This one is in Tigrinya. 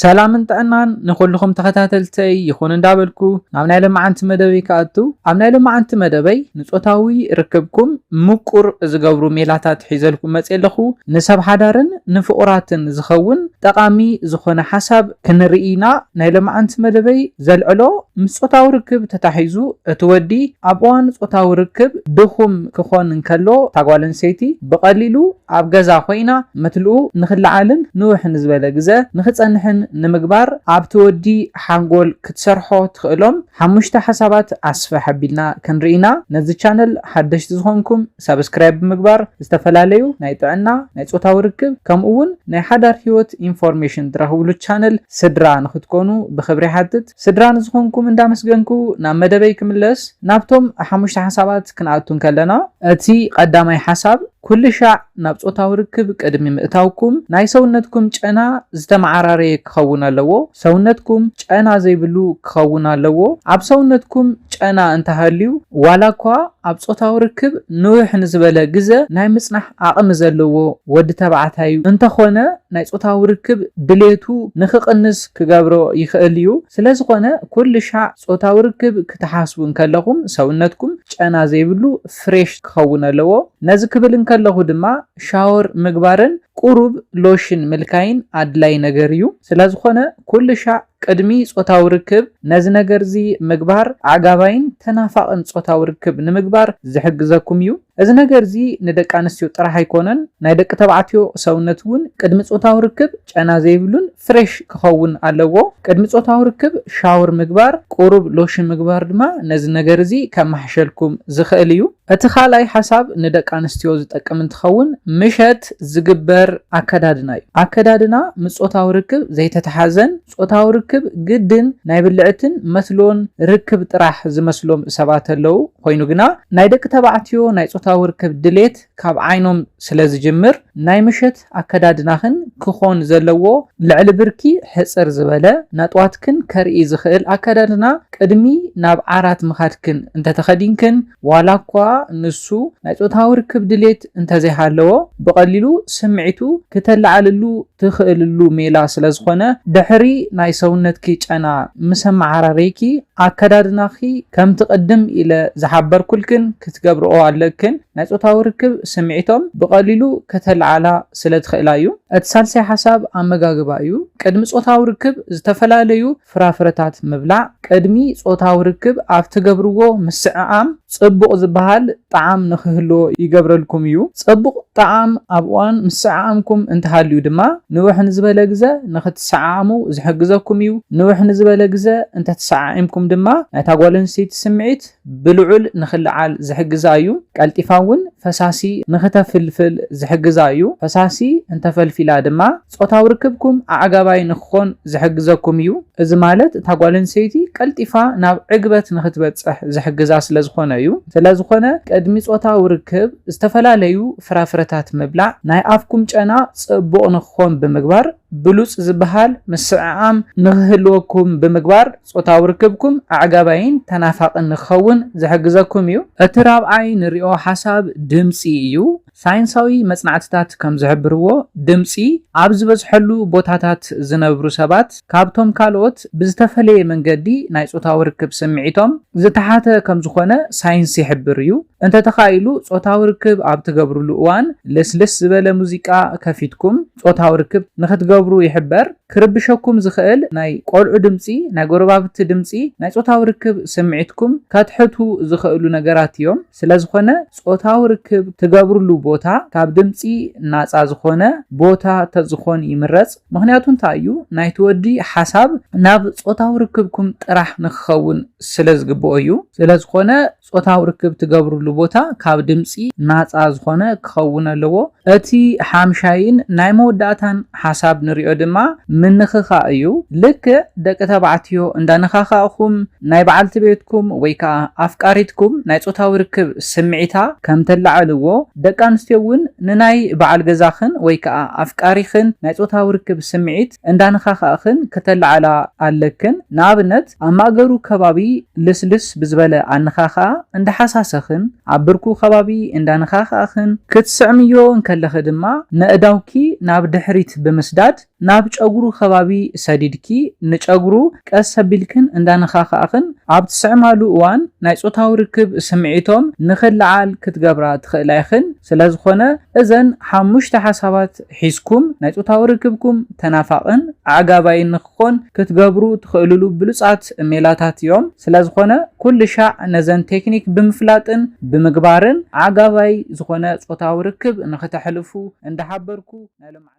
ሰላምን ጥዕናን ንኹልኹም ተኸታተልተይ ይኹን እንዳበልኩ፣ ናብ ናይ ለማዓንቲ መደበይ ክኣቱ። ኣብ ናይ ለማዓንቲ መደበይ ንጾታዊ ርክብኩም ምቁር ዝገብሩ ሜላታት ሒዘልኩም መጽየ ኣለኹ። ንሰብ ሓዳርን ንፍቑራትን ዝኸውን ጠቓሚ ዝኾነ ሓሳብ ክንርኢ ኢና። ናይ ለማዓንቲ መደበይ ዘልዕሎ፣ ምስ ጾታዊ ርክብ ተታሒዙ እቲ ወዲ ኣብ እዋን ጾታዊ ርክብ ድኹም ክኾን እንከሎ፣ እታ ጓል ኣንስተይቲ ብቐሊሉ ኣብ ገዛ ኮይና መትልኡ ንኽለዓልን ንውሕ ንዝበለ ግዘ ንኽጸንሕን ንምግባር ኣብቲ ወዲ ሓንጎል ክትሰርሖ ትኽእሎም ሓሙሽተ ሓሳባት ኣስፍሕ ኣቢልና ክንርኢ ኢና። ነዚ ቻነል ሓደሽቲ ዝኾንኩም ሳብስክራይብ ብምግባር ዝተፈላለዩ ናይ ጥዕና፣ ናይ ጾታዊ ርክብ ከምኡ እውን ናይ ሓዳር ህይወት ኢንፎርሜሽን ትረኽብሉ ቻነል ስድራ ንኽትኮኑ ብኽብሪ ሓትት። ስድራ ንዝኾንኩም እንዳመስገንኩ ናብ መደበይ ክምለስ። ናብቶም ሓሙሽተ ሓሳባት ክንኣቱ እንከለና፣ እቲ ቀዳማይ ሓሳብ፣ ኩሉ ሻዕ ናብ ጾታዊ ርክብ ቅድሚ ምእታውኩም ናይ ሰውነትኩም ጨና ዝተመዓራረየ ክኸውን ኣለዎ። ሰውነትኩም ጨና ዘይብሉ ክኸውን ኣለዎ። ኣብ ሰውነትኩም ጨና እንተሃልዩ፣ ዋላ እኳ ኣብ ጾታዊ ርክብ ንውሕ ንዝበለ ግዘ ናይ ምጽናሕ ዓቕሚ ዘለዎ ወዲ ተባዕታይ እንተኾነ፣ ናይ ጾታዊ ርክብ ድሌቱ ንኽቕንስ ክገብሮ ይኽእል እዩ። ስለ ዝኾነ፣ ኩሉ ሻዕ ጾታዊ ርክብ ክትሓስቡ እንከለኹም፣ ሰውነትኩም ጨና ዘይብሉ ፍሬሽ ክኸውን ኣለዎ። ነዚ ክብል እንከለኹ ድማ፣ ሻወር ምግባርን ቁሩብ ሎሽን ምልካይን ኣድላይ ነገር እዩ። ስለ ዝኾነ፣ ኩሉ ሻዕ ቅድሚ ጾታዊ ርክብ ነዚ ነገር እዚ ምግባር ኣዕጋባይን ተናፋቕን ጾታዊ ርክብ ንምግባር ዝሕግዘኩም እዩ። እዚ ነገር እዚ ንደቂ ኣንስትዮ ጥራሕ ኣይኮነን፣ ናይ ደቂ ተባዕትዮ ሰውነት እውን ቅድሚ ጾታዊ ርክብ ጨና ዘይብሉን ፍሬሽ ክኸውን ኣለዎ። ቅድሚ ጾታዊ ርክብ ሻወር ምግባር፣ ቁሩብ ሎሽን ምግባር ድማ ነዚ ነገር እዚ ከመሓሸልኩም ዝኽእል እዩ። እቲ ካልኣይ ሓሳብ ንደቂ ኣንስትዮ ዝጠቅም እንትኸውን፣ ምሸት ዝግበር ኣከዳድና እዩ። ኣከዳድና ምስ ጾታዊ ርክብ ዘይተተሓዘን፣ ጾታዊ ርክብ ግድን ናይ ብልዕትን መትሎን ርክብ ጥራሕ ዝመስሎም ሰባት ኣለዉ። ኮይኑ ግና፣ ናይ ደቂ ተባዕትዮ ናይ ጾታዊ ርክብ ድሌት ካብ ዓይኖም ስለ ዝጅምር፣ ናይ ምሸት ኣከዳድናኽን ክኾን ዘለዎ ልዕሊ ብርኪ ሕጽር ዝበለ፣ ነጥዋትክን ከርኢ ዝኽእል ኣከዳድና ቅድሚ ናብ ዓራት ምኻድክን እንተተኸዲንክን፣ ዋላ እኳ ንሱ ናይ ጾታዊ ርክብ ድሌት እንተዘይሃለዎ፣ ብቐሊሉ ስምዒቱ ክተለዓልሉ ትኽእልሉ ሜላ ስለ ዝኾነ፣ ድሕሪ ናይ ሰውነትኪ ጨና ምስ ኣመዓራረይኪ፣ ኣከዳድናኺ ከምቲ ቅድም ኢለ ዝሓበርኩልክን ክትገብርኦ ኣለክን። ናይ ጾታዊ ርክብ ስምዒቶም ብቐሊሉ ከተለዓላ ስለ ትኽእላ እዩ። እቲ ሳልሳይ ሓሳብ ኣመጋግባ እዩ። ቅድሚ ጾታዊ ርክብ ዝተፈላለዩ ፍራፍረታት ምብላዕ፣ ቅድሚ ጾታዊ ርክብ ኣብ ትገብርዎ ምስዕዓም ጽቡቕ ዝበሃል ጣዕም ንኽህልዎ ይገብረልኩም እዩ። ጽቡቕ ጣዕም ኣብ እዋን ምስዕዓምኩም እንተሃልዩ ድማ፣ ንውሕ ንዝበለ ግዘ ንኽትሰዓዓሙ ዝሕግዘኩም እዩ። ንውሕ ንዝበለ ግዘ እንተተሰዓዒምኩም ድማ፣ ናይታ ጓል ኣንስተይቲ ስምዒት ብልዑል ንኽለዓል ዝሕግዛ እዩ። ቀልጢፋ እውን ፈሳሲ ንኽተፍልፍል ዝሕግዛ እዩ። ፈሳሲ እንተፈልፊላ ድማ፣ ጾታዊ ርክብኩም ኣዕጋባይ ንኽኾን ዝሕግዘኩም እዩ። እዚ ማለት፣ እታ ጓል ኣንስተይቲ ቀልጢፋ ናብ ዕግበት ንኽትበጽሕ ዝሕግዛ ስለ ዝኾነ እዩ። ስለ ዝኾነ፣ ቅድሚ ጾታዊ ርክብ ዝተፈላለዩ ፍራፍረታት ምብላዕ፣ ናይ ኣፍኩም ጨና ጽቡቕ ንኽኾን ብምግባር፣ ብሉጽ ዝበሃል ምስዕዓም ንኽህልወኩም ብምግባር፣ ጾታዊ ርክብኩም ኣዕጋባይን ተናፋቕን ንኽኸውን ዝሕግዘኩም እዩ። እቲ ራብዓይ ንሪኦ ሓሳብ ድምጺ እዩ። ሳይንሳዊ መጽናዕትታት ከም ዝሕብርዎ፣ ድምጺ ኣብ ዝበዝሐሉ ቦታታት ዝነብሩ ሰባት ካብቶም ካልኦት ብዝተፈለየ መንገዲ ናይ ጾታዊ ርክብ ስምዒቶም ዝተሓተ ከም ዝኾነ ሳይንስ ይሕብር እዩ። እንተተኻኢሉ፣ ጾታዊ ርክብ ኣብ ትገብርሉ እዋን ልስልስ ዝበለ ሙዚቃ ከፊትኩም ጾታዊ ርክብ ንኽትገብሩ ይሕበር። ክርብሸኩም ዝኽእል ናይ ቆልዑ ድምጺ፣ ናይ ጎረባብቲ ድምጺ፣ ናይ ጾታዊ ርክብ ስምዒትኩም ከትሕቱ ዝኽእሉ ነገራት እዮም። ስለ ዝኾነ፣ ጾታዊ ርክብ ትገብርሉ ቦታ ካብ ድምጺ ናጻ ዝኾነ ቦታ ተዝኾን ይምረጽ። ምኽንያቱ እንታይ እዩ? ናይቲ ወዲ ሓሳብ ናብ ጾታዊ ርክብኩም ጥራሕ ንክኸውን ስለ ዝግብኦ እዩ። ስለ ዝኾነ፣ ጾታዊ ርክብ ትገብርሉ ቦታ ካብ ድምጺ ናጻ ዝኾነ ክኸውን ኣለዎ። እቲ ሓምሻይን ናይ መወዳእታን ሓሳብ ንሪኦ ድማ ምንኽኻእ እዩ። ልክዕ ደቂ ተባዕትዮ እንዳነኻኻእኹም ናይ በዓልቲ ቤትኩም ወይ ከኣ ኣፍቃሪትኩም ናይ ጾታዊ ርክብ ስምዒታ ከም ተላዓልዎ፣ ደቂ ኣንስትዮ እውን ንናይ በዓል ገዛኽን ወይ ከኣ ኣፍቃሪኽን ናይ ጾታዊ ርክብ ስምዒት እንዳነኻኻእኽን ክተላዓላ ኣለክን። ንኣብነት፣ ኣብ ማእገሩ ከባቢ ልስልስ ብዝበለ ኣነኻኽኣ እንዳሓሳሰኽን፣ ኣብ ብርኩ ከባቢ እንዳነኻኻእኽን፣ ክትስዕምዮ እንከለኺ ድማ ነእዳውኪ ናብ ድሕሪት ብምስዳድ፣ ናብ ጨጉሩ ከባቢ ሰዲድኪ ንጨጉሩ ቀስ ኣቢልክን እንዳነኻኻእኽን ኣብ ትስዕማሉ እዋን ናይ ጾታዊ ርክብ ስምዒቶም ንኽለዓል ክትገብራ ትኽእላ ኢኽን። ስለ ዝኾነ እዘን ሓሙሽተ ሓሳባት ሒዝኩም ናይ ጾታዊ ርክብኩም ተናፋቕን ኣዕጋባይን ንክኾን ክትገብሩ ትኽእልሉ ብሉጻት ሜላታት እዮም። ስለ ዝኾነ ኩሉ ሻዕ ነዘን ቴክኒክ ብምፍላጥን ብምግባርን ኣዕጋባይ ዝኾነ ጾታዊ ርክብ ንክተሕልፉ እንዳሓበርኩ ናይ ሎም